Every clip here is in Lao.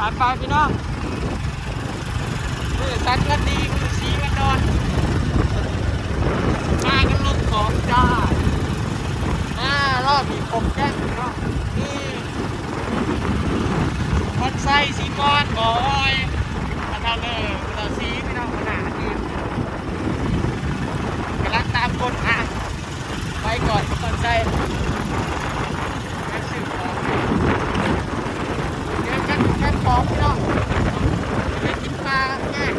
ไปๆ พี่น้อง มื้อสันวันดี มื้อสีวันดอน พากันลงของจ้า มารอบนี้ครบแก๊งพี่น้อง นี่ พรชัย ศรีมอน บอย พะเฒ่าเลิศ พะเฒ่าศรี พี่น้อง หัวหน้าทีม กำลังตามคนหา ไปก่อน พรชัย ไปซื้อของ เจอกันอยู่แคมป์สอง พี่น้อง ไปกินปลาแก้ง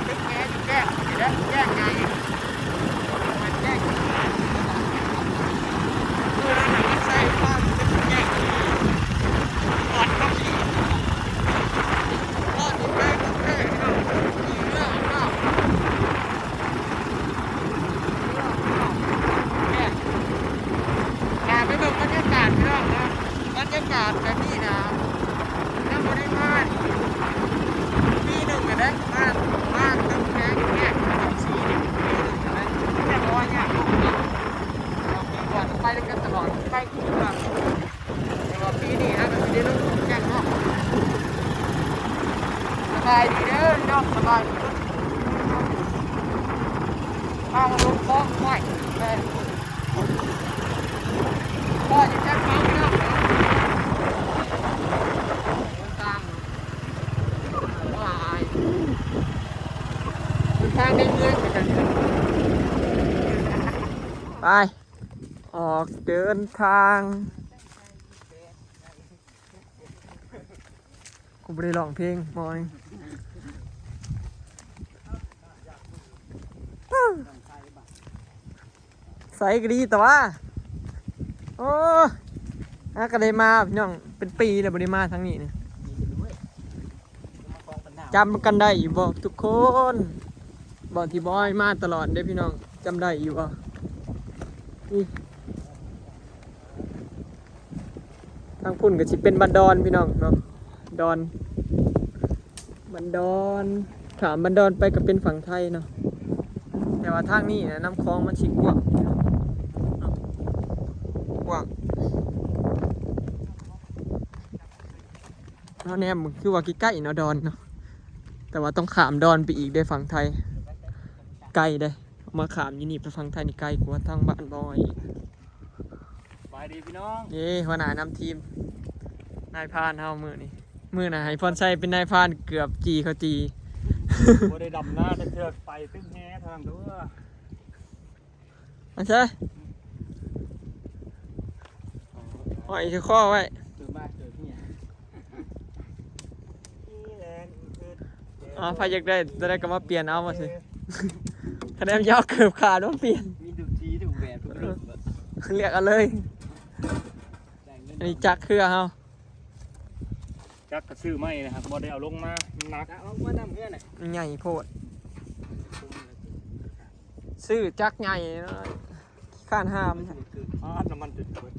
ตึกแหอยู่แก้ง นี่แหละแก้งใหญ่ มันแก้ง เออ นั่นน่ะ มันใส่ปลา มันเป็นแก้ง อ่อนครับพี่ อ่อนอยู่แก้ง แก้ง พี่น้อง นี่เรื่องข้าว แม่น พาไปเบิ่งบรรยากาศพี่น้องเนาะ บรรยากาศแบบนี้นะ ยังบ่ได้มาปีหนึ่งอะเด้ มา มาตึกแพงแยกสองสี่นี่ปีหนึ่งอะเด้ แต่ว่ายากอยู่เนาะ ปีก่อนไปด้วยกันตลอด ไปคู่กัน แต่ว่าปีนี้ฮะก็สิได้ลงแข่งเนาะ สบายดีเด้อพี่น้อง สบายดีเด้อ พามาลงคลองห้วย แม่น พ่อจะแจ้งเขาพี่น้อง ตาม ว้าย ทางในเมืองเหมือนกัน ไป ออกเดินทาง กูบ่ได้ร้องเพลง มอย ใสก็ดีแต่ว่า โอ้ หาก็ได้มาพี่น้อง เป็นปีแล้วบ่ได้มาทางนี้นี่ จำกันได้อยู่บ่ทุกคน บ่อนที่บอยมาตลอดเด้พี่น้อง จำได้อยู่บ่ นี่ ทางพุ้นก็สิเป็นบ้านดอนพี่น้องเนาะ ดอน บ้านดอน ข้ามบ้านดอนไปก็เป็นฝั่งไทยเนาะ แต่ว่าทางนี้นะ น้ำคลองมันสิกว้าง กว้าง เฮาแนมคือว่าใกล้ๆเนาะ ดอนเนาะ แต่ว่าต้องข้ามดอนไปอีกเด้ ฝั่งไทย ไกลเด้ มาข้ามอยู่นี่ไปฝั่งไทยนี่ไกลกว่าทางบ้านบอยอีก สบายดีพี่น้อง เย้ หัวหน้านำทีม นายพรานเฮามื้อนี้ มื้อน่ะให้พรชัยเป็นนายพราน เกือบจี่เขาจี่ บ่ได้ดำนาจักเทื่อ ไปตึกแฮเท่านั้นเด้อ มาซะ ห้อยถือข้อไว้ เกิดมาเกิดเนี่ย อ๋อ ไผอยากได้ตัวใดก็มาเปลี่ยนเอา ว่าสิ คะแนนยาวเกือบขาดมาเปลี่ยน มีทุกสีทุกแบบทุกรุ่น เลือกเอาเลย อันนี้จักรเครือเฮา จักรก็ซื้อใหม่นะครับ บ่ได้เอาลงมา มันหนัก จักรเอามานำเฮือนน่ะ มันใหญ่โพด ซื้อจักรใหญ่เนาะ ขี้คร้านหาม อ่า น้ำมันจนเบิด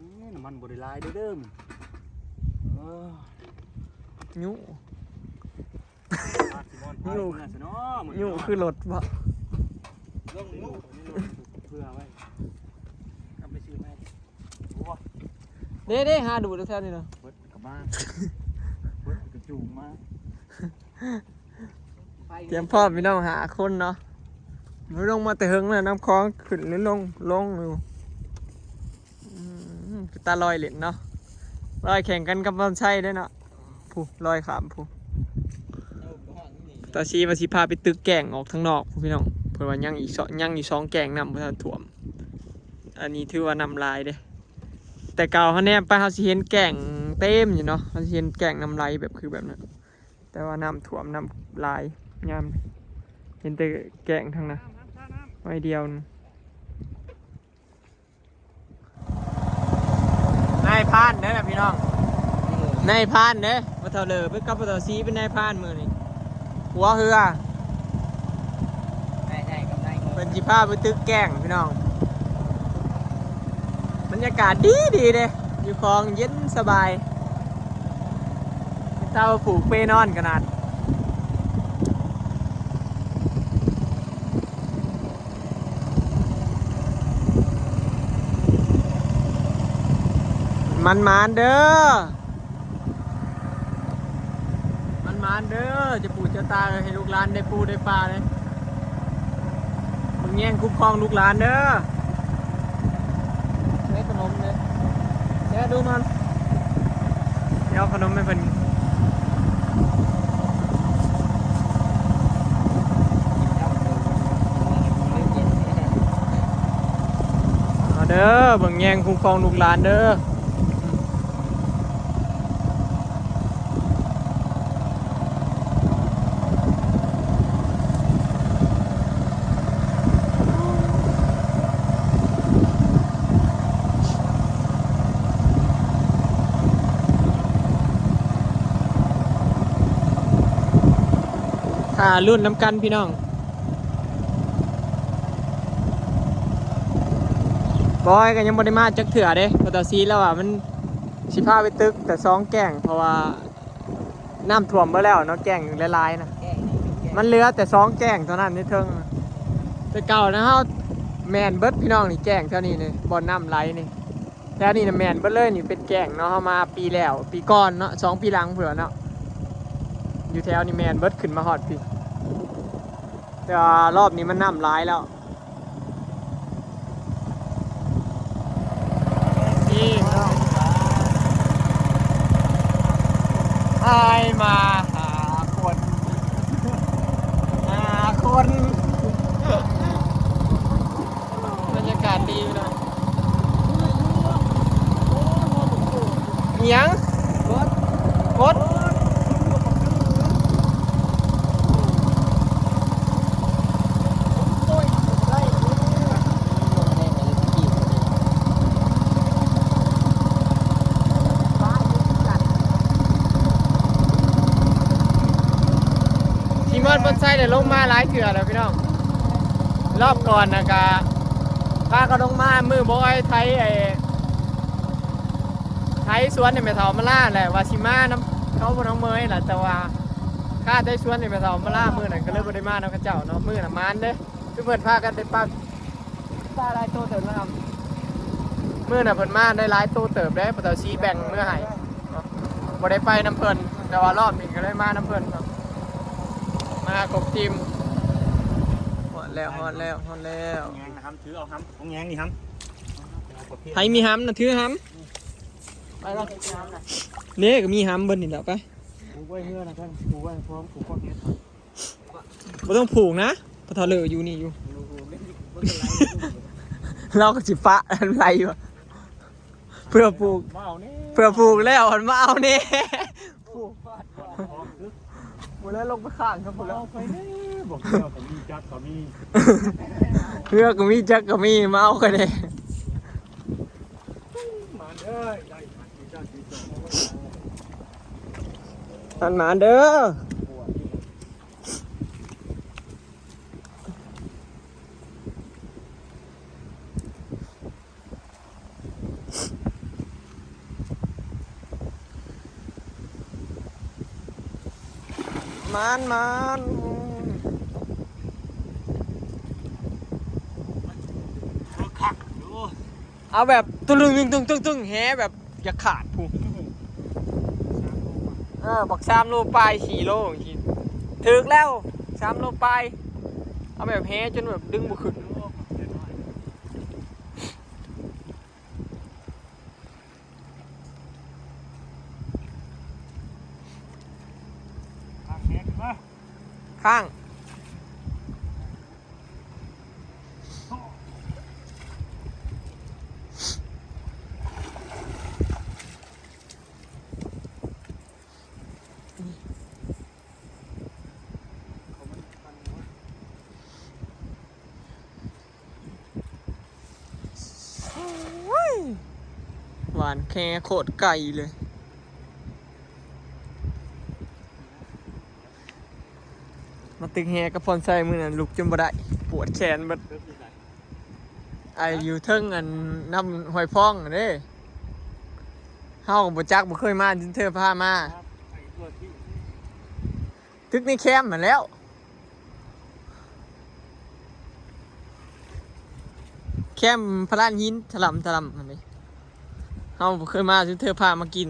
นี่น้ำมันบ่ได้หลายเด้อเด้อ เออ ยุ พาสิมอนพา ยุ เมือซะเนาะ มื้อนี้ ยุ เนาะ คือรถบ่ ลงยุ เพื่อไว้ เอาไปซื้อมา โอ้ เด้ๆ หาดูดแถวนี้เนาะ เบิดกลับบ้าน เบิดกระจูงมา เตรียมพร้อมพี่น้อง ห้าคนเนาะ ลงมาแต่เฮิงแล้ว น้ำคลองขึ้นหรือลง ลงอยู่ อืม เป็นตาลอยเล่นเนาะ ลอยแข่งกันกับพรชัยเด้อเนาะ ผู้ลอยข้ามผู้ ตาชีว่าสิพาไปตึกแก้งออกทางนอกผู้พี่น้อง เพิ่นว่ายังอีกสอง ยังอีกสองแก้งน้ำบ่ทันท่วม อันนี้ถือว่าน้ำหลายเด้ แต่เก่าเฮาแนมไปเฮาสิเห็นแก้งเต็มอยู่เนาะ เฮาสิเห็นแก้งน้ำไหลแบบคือแบบนั้น แต่ว่าน้ำท่วม น้ำหลายยามนี้ เห็นแต่แก้งทั้งนั้น น้ำ น้ำ น้ำ น้อยเดียวนึง นายพรานเด้อพี่น้อง นายพรานเด้อ พ่อเฒ่าเหลิมกับพ่อเฒ่าศรีเป็นนายพรานมื้อนี้ หัวเฮือ ได้ๆ กำไร เพิ่นสิพาไปตึกแก้งพี่น้อง บรรยากาศดีๆ เด้ อยู่คลองเย็นสบาย เต้าผูกเปนอนขนาด เ ໝານໆເດີ ໝານໆເດີ ເຈົ້າປູ່ເຈົ້າຕາເອີຍ ໃຫ້ລູກຫຼານໄດ້ປູໄດ້ປາເດີ ເບິ່ງແຍງຄຸ້ມຄອງລູກຫຼານເດີ. ໃຫ້ຂະໜົມເດີ ແຊະດູມັນ ຊິເອົາຂະໜົມໃຫ້ເພິ່ນ. ມາເດີ ເບິ່ງແຍງຄຸ້ມຄອງລູກຫຼານເດີ. ຖ້າລຸ້ນນຳກັນພີ່ນ້ອງ. ບອຍກໍຍັງບໍ່ໄດ້ມາຈັກເທື່ອເດ້ ພໍ່ຕາຊີລາວວ່າມັນຊິພາໄປຕຶກແຕ່ສອງແກ້ງ ເພາະວ່າ ນ້ຳຖ້ວມເບິດແລ້ວເນາະ ແກ້ງຫຼາຍໆນະ ມັນເຫຼືອແຕ່ສອງແກ້ງເທົ່ານັ້ນໃນເທິງ. ແຕ່ເກົ່ານະ ເຮົາແມ່ນເບິດພີ່ນ້ອງນີ້ ແກ້ງແຖວນີ້ນີ້ ບ່ອນນ້ຳໄຫຼນີ້ ແຖວນີ້ນະແມ່ນເບິດເລີຍນີ້ ເປັນແກ້ງເນາະ. ເຮົາມາປີແລ້ວ ປີກ່ອນເນາະ ສອງປີຫຼັງພຸ້ນແຫຼະເນາະ ຢູ່ແຖວນີ້ແມ່ນເບິດ ຂຶ້ນມາຮອດພີ້ ແຕ່ວ່າລອບນີ້ມັນນ້ຳຫຼາຍແລ້ວ. ນີ້ເນາະ ອ້າຍມາຫາຄົນ ຫາຄົນ ບັນຍາກາດດີເນາະ. ອີຫຍັງ? ກົດ. ທີ່ມອດບົນໄຊໄດ້ລົງມາຫຼາຍເທື່ອແລ້ວພີ່ນ້ອງ. ລອບກ່ອນນະກະພາກັນລົງມາ ມື້ບອຍໄຖ ໄຖສວນໃຫ້ແມ່ເຖົ້າມາລາແຫຼະ ວ່າຊິມານຳເຂົາບໍ່ນ້ອງເມຍລະ ແຕ່ວ່າຄາໄຖສວນໃຫ້ແມ່ເຖົ້າມາລາ ມື້ນັ້ນກໍເລີຍບໍ່ໄດ້ມານຳເຂົາເຈົ້າເນາະ. ມື້ນັ້ນໝານເດ້ ຄືເພິ່ນພາກັນໄດ້ປາ ປາຫຼາຍໂຕເຕີບເນາະ. ມື້ນັ້ນເພິ່ນມາໄດ້ຫຼາຍໂຕເຕີບເດ້ ພໍ່ເຖົ້າຊີແບ່ງເມືອໃຫ້ເນາະ ບໍ່ໄດ້ໄປນຳເພິ່ນ ແຕ່ວ່າລອບນີ້ກໍເລີຍມານຳເພິ່ນເນາະ ມາຄົບທີມ. ຮອດແລ້ວ ຮອດແລ້ວ ຮອດແລ້ວ. ແຍງນະຫຳ ຖືເອົາຫຳ ຂອງແຍງນີ້ຫຳ ໃຜມີຫຳນະ ຖືຫຳ ໄປລະ. ເດ້ ກໍມີຫຳເບິດນີ້ແຫຼະ ໄປ. ປູໄວ້ເຮືອນະທ່ານ ປູໄວ້ພ້ອມ ປູພວກເຮັດ ບໍ່ຕ້ອງຜູກນະ ພໍ່ເຖົ້າເລີຢູ່ນີ້ຢູ່ ລາວກໍຊິປະອັນໄລວະ ເພື່ອຜູກ ເພື່ອຜູກແລ້ວມັນມາເອົາແດ່ ຜູກ ບໍ່ໄດ້ລົງໄປຂ້າງກັນພຸ້ນແລ້ວ ເອົາໄປແດ່ ບອກເຮືອກໍມີຈັກກໍມີ ເຮືອກໍມີຈັກກໍມີ ມາເອົາຂ້ອຍແດ່ ມາເດີ ໄດ້ ມັນມາເດີ. ມານໆ ເອົາແບບຕຶ້ງໆໆໆ ແຫແບບຢາກຂາດພຸ້ນ ເອີ ບັກສາມໂລປາຍ ສີ່ໂລ ຖືກແລ້ວ ສາມໂລປາຍ ເອົາແບບແຫຈົນແບບດຶງບໍ່ຂຶ້ນ. ຂ້າງແຫຂຶ້ນມາ ຂ້າງ. ຫວານແຄໂຄດໄກເລີຍ. ມາຕຶກແຮກັບພອນໄຊມື້ນັ້ນ ລຸກຈົນບໍ່ໄດ້ ປວດແຂນເບິດ. ໄອ້ຢູ່ເທິງອັນນ້ຳຫ້ວຍພອງເດ້ ເຮົາກໍບໍ່ຈັກ ບໍ່ເຄີຍມາ ເທີພາມາ. ຕຶກໃນແຄມຫັ້ນແຫຼ້ວ ແຄມພະລານຫີນຖະລ່ຳຖະລ່ຳຫັ້ນເດ້. ເຮົາບໍ່ເຄີຍມາ ຊຸມເທີພາມາກິນ.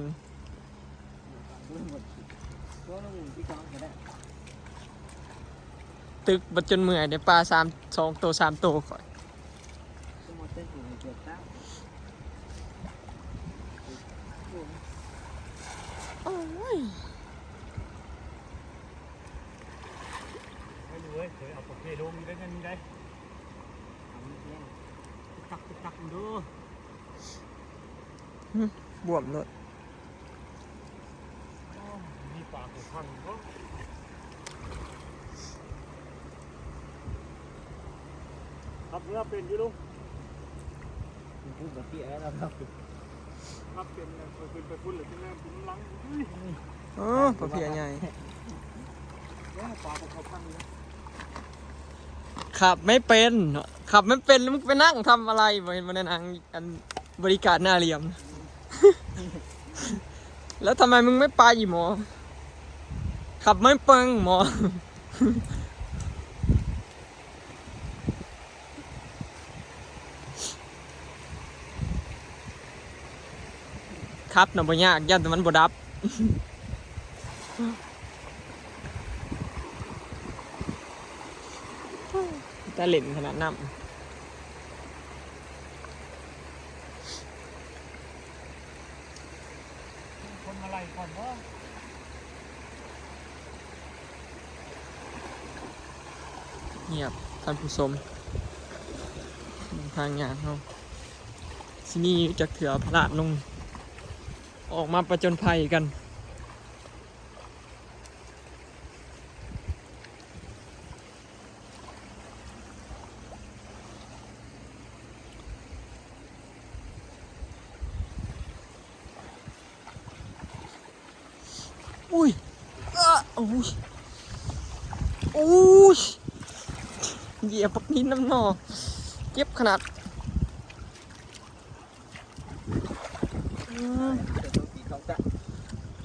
ຕຶກບັດຈົນເມື່ອຍ ໄດ້ປາສາມ ສອງໂຕ ສາມໂຕຂ້ອຍ. ໂອ້ຍ ໄປເລີຍ ເຄີຍເອົາປະເພດລົງໄດ້ ນີ້ໄດ້ ຕຶກຕັກ ຕຶກຕັກ ເດີ. ຫຶ ບວມໂລດ. ໂອ້ ມີປາຜູ້ພັນເນາະ. ຂັບເຮືອເປັນຢູ່ລຸງ? ມັນຄືບໍ່ເຕ້ແລ້ວເນາະ. ຂັບເປັນແລ້ວ ຄ່ອຍຂຶ້ນໄປພຸ້ນແລ້ວ ຈັ່ງແລ່ນຂຶ້ນນຳຫຼັງ. ເອີ ປາເພຍໃຫຍ່. ໂອ້ ປາບໍ່ເຂົ້າພັນເລີຍ. ຂັບໄມ່ເປັນເນາະ ຂັບໄມ່ເປັນ ແລ້ວມຶງໄປນັ່ງທຳອະໄລ? ບໍ່ເຫັນມັນໃນໜັງ ອັນ ບໍລິການໜ້າຫຼຽມ. แล้วทำไมมึงไม่ไปหมอ ขับไม่เป็นหมอ. ขับน่ะบ่ยาก ย่านแต่มันบ่ดับ. ຕາເຫຼັ້ນຂະໜາດນ້ຳ. ຄົນມາໄລ່ກ່ອນບໍ່? ງຽບ ທ່ານຜູ້ຊົມ ທາງຍ່າງເຮົາ ຊິມີຈັກເທື່ອພະລາດລົງ ອອກມາປະຈົນໄພກັນ. ອຸ້ຍ ອະ ໂອ້ຍ ໂອ້ຍ ຢຽບບັກຫີນນຳໜໍ່ ເຈັບຂະໜາດ. ອືມ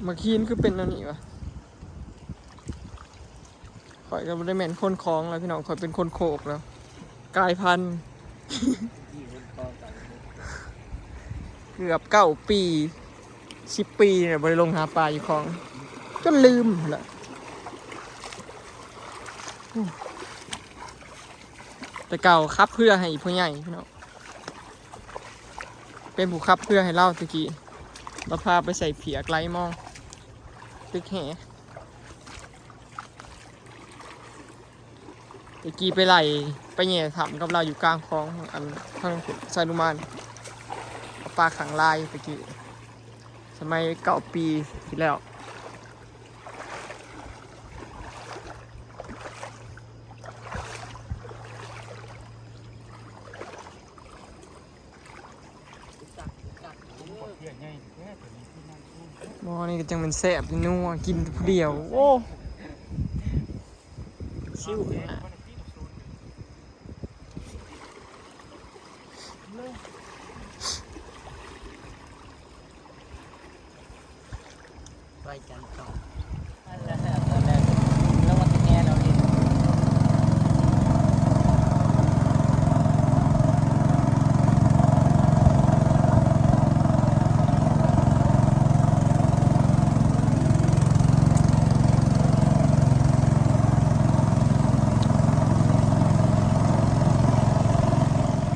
ບັກຫີນຄືເປັນແນວນີ້ວະ? ຂ້ອຍກໍບໍ່ໄດ້ແມ່ນຄົນຂອງແລ້ວພີ່ນ້ອງ ຂ້ອຍເປັນຄົນໂຄກແລ້ວ ກາຍພັນ. ເກືອບເກົ້າປີ ສິບປີແລ້ວ ບໍ່ໄດ້ລົງຫາປາຢູ່ຂອງ ຈົນລືມແລ້ວ. ແຕ່ເກົ່າຂັບເຮືອໃຫ້ອີ່ພໍ່ໃຫຍ່ພີ່ນ້ອງ ເປັນຜູ້ຂັບເຮືອໃຫ້ລາວແຕ່ກີ້ ລາວພາໄປໃສ່ຜຽກໄຫຼມອງ ຕຶກແຫ. ແຕ່ກີ້ໄປໄລ່ ໄປແຫຍ່ຖ້ຳກັບລາວຢູ່ກາງຂອງ ອັນ ທາງໄຊລຸມານ ເອົາປາຂັງລາຍແຕ່ກີ້ ສະໄໝເກົ້າປີທີ່ແລ້ວ. ໝໍ້ນີ້ກໍຈັ່ງແມ່ນແຊບ ນັວ ກິນແຕ່ຜູ້ດຽວ ໂອ້ ຊິວ ໄວ້ຈັນສອງ ອັນລະແຊບ ອັນລະແຊບ ລະວ່າຊິແນ່ລາວນີ້.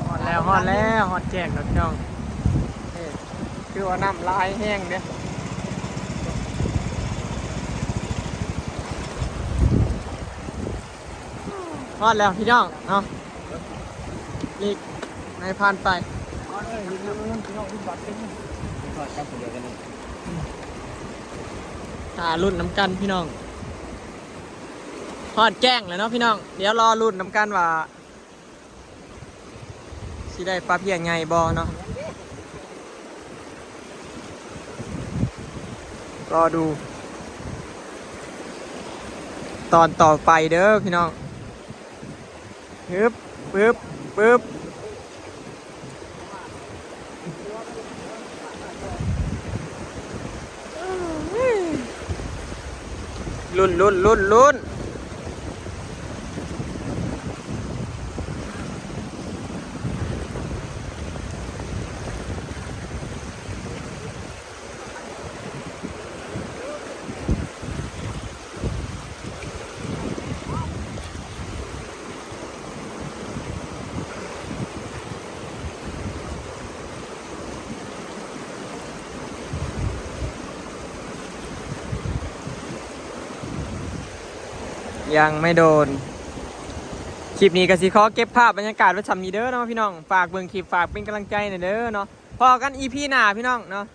ຮອດແລ້ວ ຮອດແລ້ວ ຮອດແຈ້ງແລ້ວພີ່ນ້ອງ. ເອີ ຄືວ່ານ້ຳຫຼາຍແຮງເດ້. ຮອດແລ້ວພີ່ນ້ອງເນາະ ນີ້ນາຍພານໄປ ຖ້າລຸ້ນນຳກັນພີ່ນ້ອງ ຮອດແຈ້ງແລ້ວເນາະພີ່ນ້ອງ ດຽວລໍລຸ້ນນຳກັນວ່າ ຊິໄດ້ປາເພຍໃຫຍ່ບໍ່ເນາະ ລໍດູຕອນຕໍ່ໄປເດີພີ່ນ້ອງ. ຮຶບ ປຶບ ປຶບ ລຸ້ນ ລຸ້ນ ລຸ້ນ ລຸ້ນ. ยังไม่โดน คลิปนี้ก็สิขอเก็บภาพบรรยากาศไว้ส่ำนี้เด้อเนาะพี่น้อง ฝากเบิ่งคลิป ฝากเป็นกำลังใจหน่อยเด้อเนาะ พ้อกัน อีพี หน้าพี่น้องเนาะ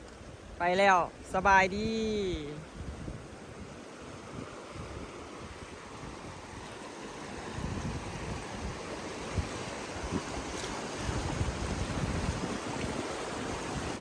ไปแล้ว สบายดี